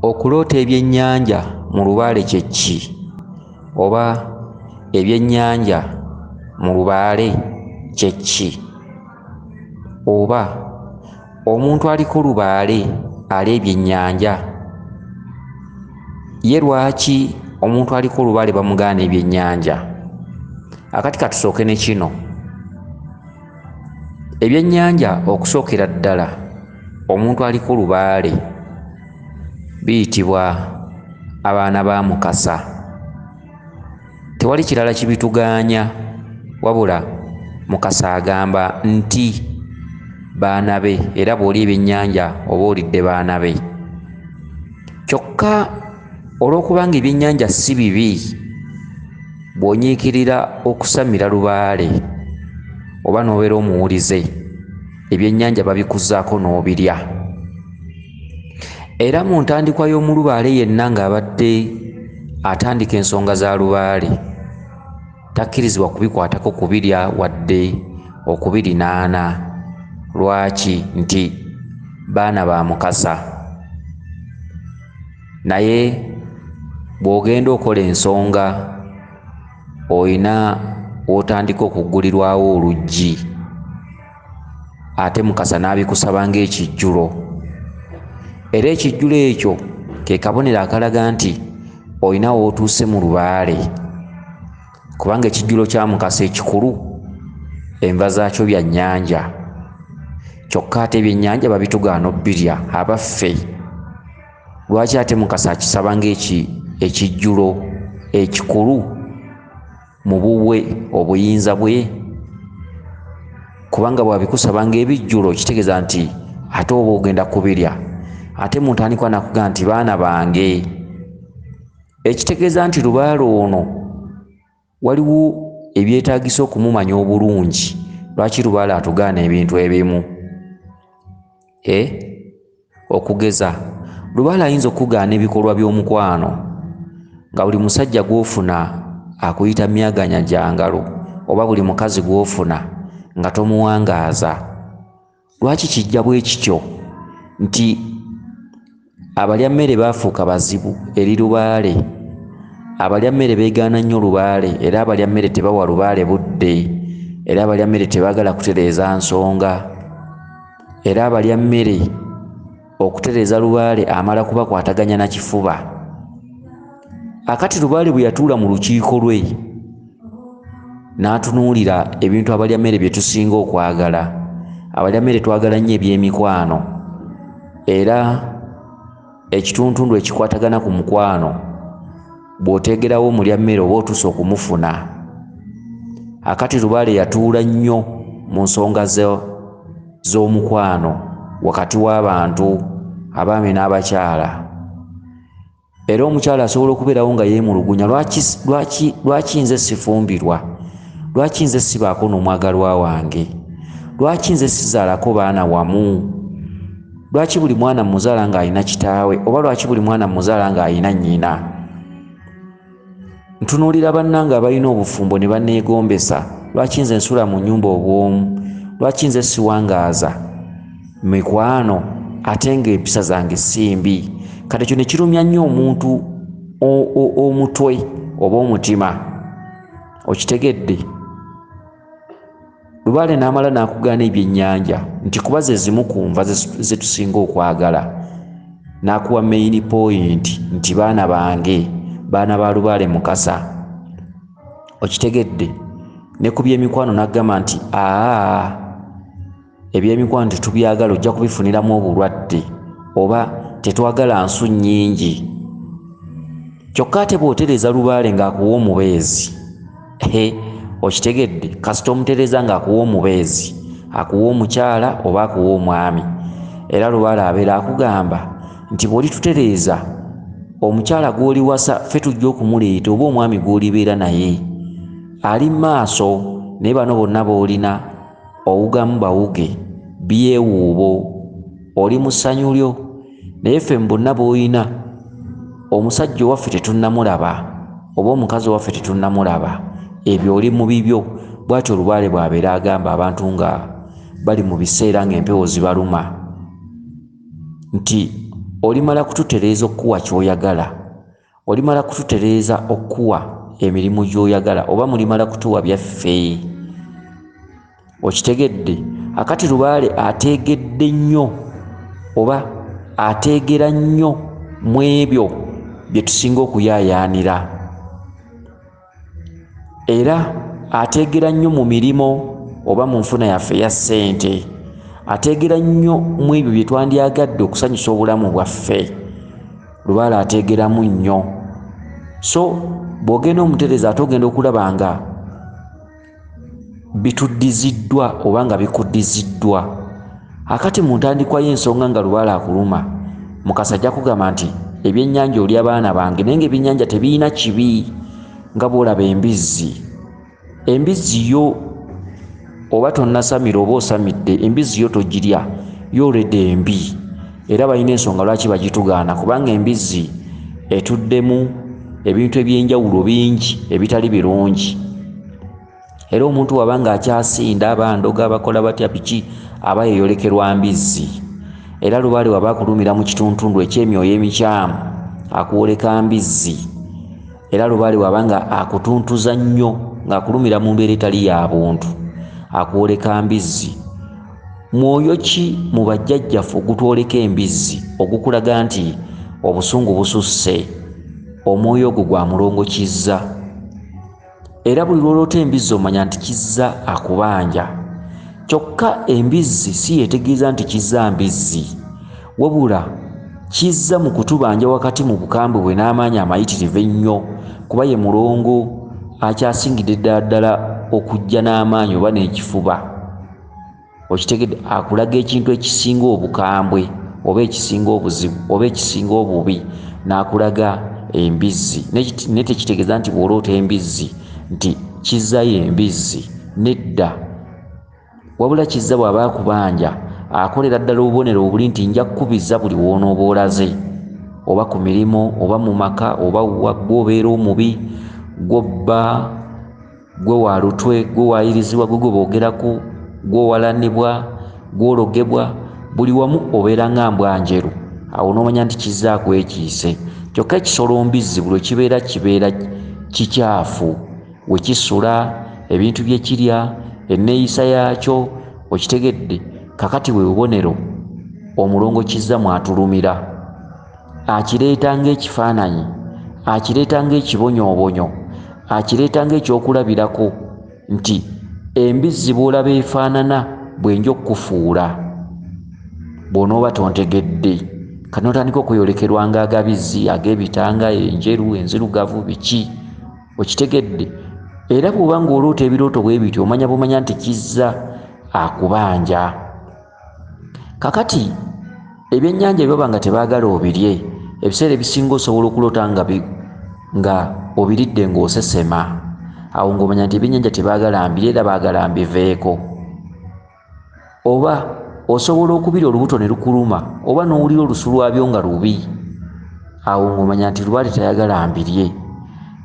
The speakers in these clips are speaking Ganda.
Okuloota ebyennyanja mu lubaale kye ki? Oba ebyennyanja mu lubaale kye ki? Oba omuntu aliko lubaale alya ebyennyanja? Ye lwaki omuntu aliko lubaale bamugaana ebyennyanja? Akati katusooke ne kino. Ebyennyanja okusookera ddala omuntu aliko lubaale biyitibwa abaana ba Mukasa. Tewali kirala kibitugaanya wabula Mukasa agamba nti baana be, era bw'olya ebyennyanja oba olidde baana be. Kyokka olw'okubanga ebyennyanja si bibi, bw'onyiikirira okusamira lubaale oba n'obeera omuwulize, ebyennyanja babikuzzaako n'obirya. Era mu ntandikwa y'omulubaale yenna ng'abadde atandika ensonga za lubaale, takkirizibwa kubikwatako kubirya wadde okubirinaana. Lwaki? Nti baana ba Mukasa. Naye bw'ogenda okola ensonga olina w'otandika okuggulirwawo oluggi, ate Mukasa n'abikusaba ng'ekijjulo. Era ekijjulo ekyo ke kabonero akalaga nti olina w'otuuse mu lubaale, kubanga ekijjulo kya Mukasa ekikulu enva zaakyo bya nnyanja. Kyokka ate ebyennyanja babitugaana obbirya abaffe. Lwaki ate Mukasa akisaba ng'ekijjulo ekikulu mu bubwe obuyinza bwe? Kubanga bw'abikusaba ng'ebijjulo kitegeeza nti ate oba ogenda kubirya. Ate mu ntandikwa n'akugamba nti baana bange, ekitegeeza nti lubaale ono waliwo ebyetaagisa okumumanya obulungi. Lwaki lubaale atugaana ebintu ebimu? Okugeza, lubaale ayinza okugaana ebikolwa by'omukwano, nga buli musajja gw'ofuna akuyita myaganya gya ngalo, oba buli mukazi gw'ofuna nga tomuwangaaza. Lwaki kijja bwe kityo nti abalya mmere baafuuka bazibu eri lubaale? Abalya mmere beegaana nnyo lubaale, era abalya mmere tebawa lubaale budde, era abalya mmere tebaagala kutereeza nsonga, era abalya mmere okutereeza lubaale amala kubakwataganya na kifuba. Akati lubaale bwe yatuula mu lukiiko lwe n'atunuulira ebintu abalya mmere bye tusinga okwagala. Abalya mmere twagala nnyo eby'emikwano, era ekituntundu ekikwatagana ku mukwano bw'oteegerawo omulya mmere oba otuuse okumufuna. Akati lubaale yatuula nnyo mu nsonga z'omukwano wakati w'abantu abaami n'abakyala. Era omukyala asobola okubeerawo nga yeemulugunya, lwaki nze sifumbirwa? Lwaki nze sibaako n'omwagalwa wange? Lwaki nze sizaalako baana wamu? Lwaki buli mwana muzaala ng'alina kitaawe, oba lwaki buli mwana muzaala ng'alina nnyina? Ntunuulira bannange abalina obufumbo ne banneegombesa. Lwaki nze nsula mu nnyumba obw'omu? Lwaki nze siwangaaza mikwano ate ng'empisa zange si mbi? Kati ekyo ne kirumya nnyo omuntu omutwe oba omutima. Okitegedde? Lubaale n'amala n'akugaana ebyennyanja nti kuba ze zimu ku nva ze tusinga okwagala. N'akuwa main point nti baana bange, baana ba lubaale Mukasa. Okitegedde? Ne ku by'emikwano n'agamba nti aa, eby'emikwano tetubyagala, ojja kubifuniramu obulwadde, oba tetwagala nsu nnyingi. Kyokka ate bw'otereeza lubaale ng'akuwa omubeezi, okitegedde? Kasita omutereeza ng'akuwa omubeezi, akuwa omukyala oba akuwa omwami. Era lubaale abeera akugamba nti bw'olitutereeza omukyala gw'oliwasa ffe tujja okumuleeta, oba omwami gw'olibeera naye ali maaso, naye bano bonna b'olina owugamu bawuge, byewuubo, oli mu ssanyu lyo. Naye ffe mu bonna b'olina omusajja owaffe tetunnamulaba, oba omukazi owaffe tetunnamulaba, ebyo oli mu bibyo. Bw'atyo lubaale bw'abeera agamba abantu nga bali mu biseera ng'empewo zibaluma nti Olimala kututereeza okukuwa ky'oyagala, olimala kututereeza okukuwa emirimu gy'oyagala, oba mulimala kutuwa byaffe. Okitegedde? Akati lubaale ateegedde nnyo oba ateegera nnyo mu ebyo bye tusinga okuyaayaanira, era ateegera nnyo mu mirimu oba mu nfuna yaffe eya ssente, ateegera nnyo mu ebyo bye twandyagadde okusanyusa obulamu bwaffe. Lubaale ateegeramu nnyo. So bw'ogenda omutereeza ate ogenda okulaba nga bituddiziddwa oba nga bikuddiziddwa. Akati mu ntandikwa y'ensonga nga lubaale akuluma, Mukasa ajja kugamba nti ebyennyanja olya baana bange, naye ng'ebyennyanja tebirina kibi nga bw'olaba embizzi. Embizzi yo oba tonnasamira oba osamidde, embizzi yo togirya, yo olwedde embi. Era balina ensonga lwaki bagitugaana, kubanga embizzi etuddemu ebintu eby'enjawulo bingi ebitali birungi. Era omuntu waba ng'akyasinda, abandoga abakola batya biki, aba yeeyolekerwa mbizzi. Era lubaale waba akulumira mu kituntundu eky'emyoyo emikyamu, akwoleka mbizzi. Era lubaale waba nga akutuntuza nnyo, ng'akulumira mu mbeera etali ya buntu, akwoleka mbizzi. Mwoyo ki mu bajjajjaffe ogutwoleka embizzi, ogukulaga nti obusungu bususse? Omwoyo ogwo gwa mulongo Kizza. Era buli lw'oloota embizzi omanya nti Kizza akubanja. Kyokka embizzi si yeetegeeza nti Kizza mbizzi, wabula Kizza mu kutubanja wakati mu bukambwe bwe n'amaanyi amayitirivu ennyo, kuba ye mulongo akyasingidde ddala ddala okujja n'amaanyi oba n'ekifuba. Okitegedde? Akulaga ekintu ekisinga obukambwe oba ekisinga obuzibu oba ekisinga obubi, n'akulaga embizzi. Naye tekitegeeza nti bw'oloota embizzi nti Kizza ye embizzi, nedda. Wabula Kizza bw'aba akubanja akolera ddala obubonero obuli nti nja kukubiza buli w'onooba olaze, oba ku mirimu oba mu maka oba wa, gwe obeera omubi, gw'obba, gwe wa lutwe, gwe waayirizibwa, gwe gwe boogerako, gw'owalanibwa, gw'ologebwa, buli wamu obeera nga mbwa njeru. Awo n'omanya nti Kizza akwekiise. Kyokka ekisolo mbizzi buli kibeera kibeera kikyafu, we kisula, ebintu bye kirya, enneeyisa yaakyo, okitegedde? Kakati bwe bubonero omulongo Kizza mw'atulumira. Akireeta ng'ekifaananyi, akireeta ng'ekibonyoobonyo, akireeta ng'ekyokulabirako nti embizzi bw'olaba efaanana bwe nja okukufuula bw'onooba tontegedde. Kati n'otandika okweyolekerwa ng'agabizzi, ag'ebitanga, enjeru, enzirugavu, biki, okitegedde? Era bw'oba ng'oloota ebirooto bwe bityo, omanya bumanya nti Kizza akubanja. Kakati ebyennyanja bye baba nga tebaagala obirye, ebiseera ebisinga osobola okuloota nga obiridde ng'osesema. Awo ng'omanya nti ebyennyanja tebaagala mbirye, era baagala mbiveeko. Oba osobola okubirya olubuto ne lukuluma, oba n'owulira olusu lwabyo nga lubi. Awo ng'omanya nti lubaale tayagala mbirye.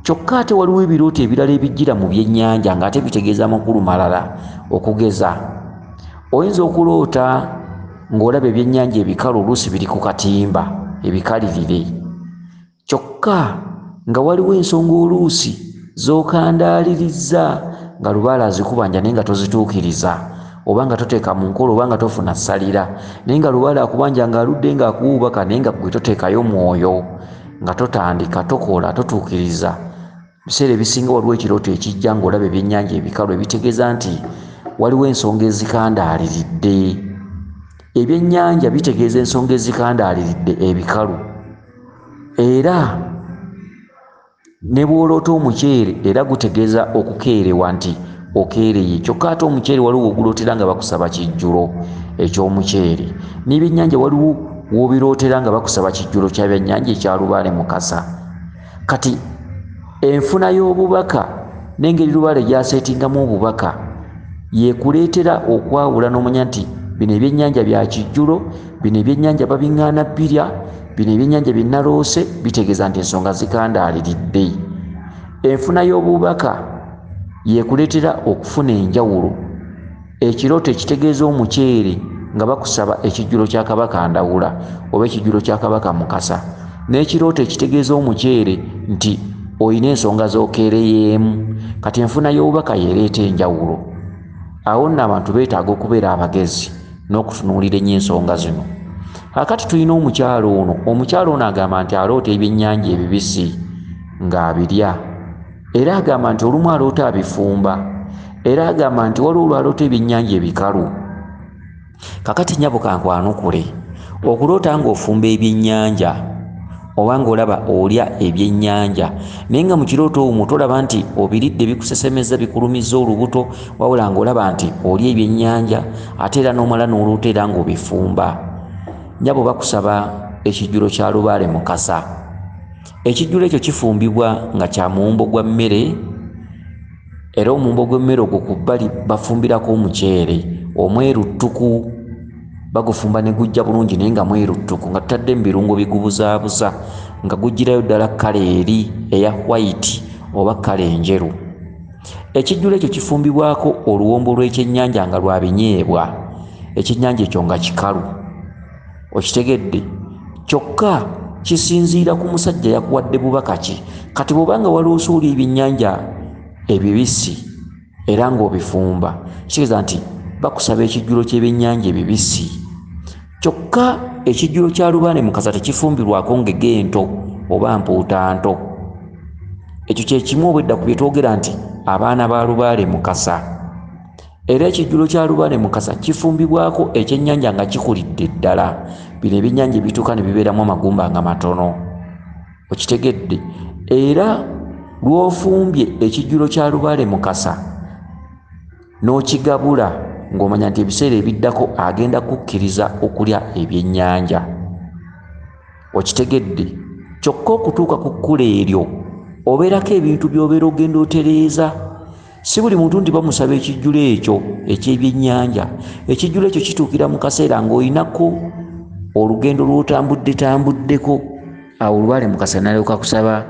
Kyokka ate waliwo ebirooto ebirala ebijjira mu byennyanja ng'ate bitegeeza amakulu malala. Okugeza, oyinza okuloota ng'olaba ebyennyanja ebikalu oluusi biri ku katimba ebikalirire, kyokka nga waliwo ensonga oluusi z'okandaalirizza nga lubaale azikubanja naye nga tozituukiriza, oba nga toteeka mu nkola, oba nga tofuna ssalira, naye nga lubaale akubanja ng'aludde ng'akuwa obubaka naye nga ggwe toteekayo mwoyo, nga totandika, tokola, totuukiriza. Biseera ebisinga waliwo ekirooto ekijja ng'olaba ebyennyanja ebikalu ebitegeeza nti waliwo ensonga ezikandaaliridde. Ebyennyanja bitegeeza ensonga ezikandaaliridde ebikalu. Era ne bw'oloota omuceere era gutegeeza okukeerewa nti okeereye. Kyokka ate omuceere waliwo w'ogulootera nga bakusaba kijjulo eky'omuceere. N'ebyennyanja waliwo w'obirootera nga bakusaba kijjulo kya byannyanja ekya lubaale Mukasa. Kati enfuna y'obubaka n'engeri lubaale gy'aseetingamu obubaka yekuleetera okwawula n'omanya nti bino ebyennyanja bya kijjulo, bino ebyennyanja babiŋŋaana bbirya, bino ebyennyanja bye naloose bitegeeza nti ensonga zikandaaliridde. Enfuna y'obubaka yekuleetera okufuna enjawulo. Ekirooto ekitegeeza omuceere nga bakusaba ekijjulo kya Kabaka Ndawula oba ekijjulo kya Kabaka Mukasa, n'ekirooto ekitegeeza omuceere nti olina ensonga z'okeereyeemu. Kati enfuna y'obubaka yeereeta enjawulo. Awo nno abantu beetaaga okubeera abagezi n'okutunuulira ennyo ensonga zino. Kaakati tulina omukyalo ono. Omukyalo ono agamba nti aloota ebyennyanja ebibisi ng'abirya, era agamba nti olumu aloota abifumba, era agamba nti waliwo olwaloota ebyennyanja ebikalu. Kakati nnyabo kankwanukule, okuloota ng'ofumba ebyennyanja oba ng'olaba olya ebyennyanja naye nga mu kirooto omwo tolaba nti obiridde bikusesemezza bikulumizza olubuto, wabula ng'olaba nti olya ebyennyanja ate era n'omala n'oloota era ng'obifumba, nnyabo bakusaba ekijjulo kya Lubaale Mukasa. Ekijjulo ekyo kifumbibwa nga kya muwumbo gwa mmere, era omuwumbo gw'emmere ogwo ku bbali bafumbirako omuceere omweru ttuku, bagufumba ne gujja bulungi naye nga mweru ttuku, nga tutadde mu birungo bigubuzaabuza, nga gujjirayo ddala kkala eri eya white oba kkala enjeru. Ekijjulo ekyo kifumbibwako oluwombo lw'ekyennyanja nga lwa binyeebwa, ekyennyanja ekyo nga kikalu, okitegedde? Kyokka kisinziira ku musajja yakuwadde bubaka ki. Kati bw'oba nga waloose olya ebyennyanja ebibisi era ng'obifumba, kitegeeza nti bakusaba ekijjulo ky'ebyennyanja ebibisi. Kyokka ekijjulo kya Lubaale Mukasa tekifumbirwako ngege ento oba mpuuta nto. Ekyo kye kimu obwedda ku bye twogera nti abaana ba Lubaale Mukasa. Era ekijjulo kya Lubaale Mukasa kifumbibwako ekyennyanja nga kikulidde ddala. Bino ebyennyanja ebituuka ne bibeeramu amagumba nga matono, okitegedde? Era lw'ofumbye ekijjulo kya Lubaale Mukasa n'okigabula ng'omanya nti ebiseera ebiddako agenda kukkiriza okulya ebyennyanja, okitegedde? Kyokka okutuuka ku kkula eryo obeerako ebintu by'obeera ogenda otereeza. Si buli muntu nti bamusaba ekijjulo ekyo eky'ebyennyanja. Ekijjulo ekyo kituukira mu kaseera ng'olinako olugendo lw'otambudde tambuddeko. Awo Lubaale Mukasa n'alyoka kusaba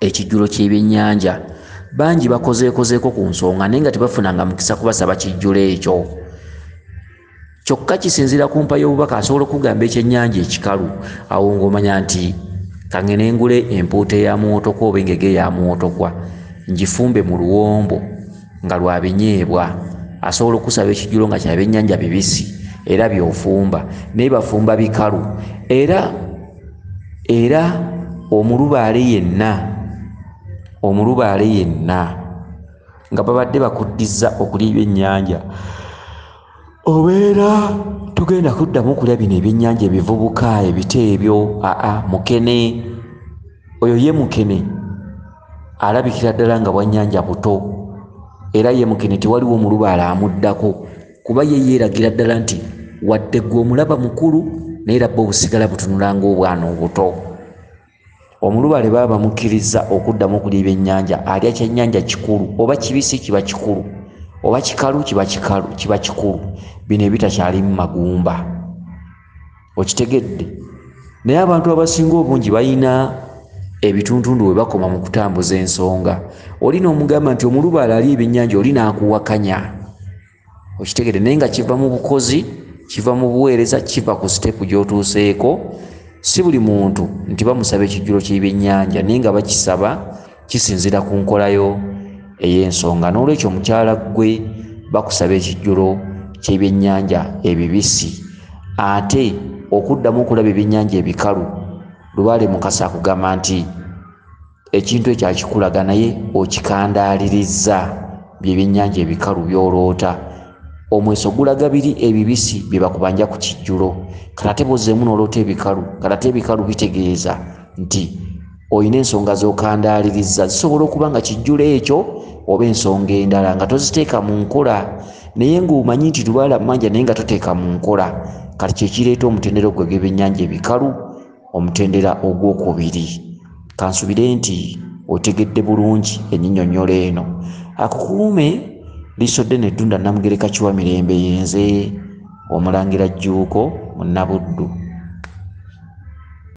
ekijjulo ky'ebyennyanja. Bangi bakozeekozeeko ku nsonga naye nga tebafunanga mukisa kubasaba kijjulo ekyo. Kyokka kisinziira ku mpa y'obubaka, asobola okugamba ekyennyanja ekikalu, awo ng'omanya nti kangene ngule empuuta eya muwotokwa oba engege eya muwotokwa ngifumbe mu luwombo nga lwa binyeebwa. Asobola okusaba ekijjulo nga kya byennyanja bibisi era by'ofumba, naye bafumba bikalu. Era omulubaale yenna nga babadde bakuddizza okulya ebyennyanja, obeera tugenda kuddamu okulya bino ebyennyanja ebivubuka ebito ebyo. Aa, mukene oyo ye mukene alabikira ddala nga bwannyanja buto, era ye mukene tewaliwo omulubaale amuddako, kuba ye yeeragira ddala nti wadde ggwe omulaba mukulu naye era bbo obusigala butunula ng'obwana obuto. Omulubaale baba bamukkiriza okuddamu okulya ebyennyanja, alya kyennyanja kikulu, oba kibisi kiba kikulu, oba kikalu kiba kikalu, kiba kikulu, bino ebitakyalimu magumba, okitegedde? Naye abantu abasinga obungi balina ebituntundu we bakoma mu kutambuza ensonga. Oli n'omugamba nti omulubaale ali ebyennyanja, oli n'akuwakanya, okitegedde? Naye nga kiva mu bukozi, kiva mu buweereza, kiva ku siteepu gy'otuuseeko. Si buli muntu nti bamusaba ekijjulo ky'ebyennyanja, naye nga bakisaba kisinziira ku nkolayo ey'ensonga. N'olwekyo omukyala ggwe bakusaba ekijjulo ky'ebyennyanja ebibisi, ate okuddamu okulaba ebyennyanja ebikalu, Lubaale Mukasa akugamba nti ekintu ekyo akikulaga naye okikandaaliriza byebyennyanja ebikalu by'oloota. Omweso gulaga biri ebibisi bye bakubanja ku kijjulo, kati ate bw'ozzeemu n'oloota ebikalu, kati ate ebikalu bitegeeza nti olina ensonga z'okandaaliriza, zisobola okuba nga kijjulo ekyo oba ensonga endala nga toziteeka mu nkola, naye ng'omanyi nti Lubaale mmanja naye nga toteeka mu nkola. Kati kye kireeta omutendera ogwo gw'ebyennyanja ebikalu, omutendera ogwokubiri. Kansubire nti otegedde bulungi ennyinyonnyola eno. Akukuume liiso ddene eddunda. Namugereka Kiwa Mirembe, yenze Omulangira Jjuuko Munnabuddu.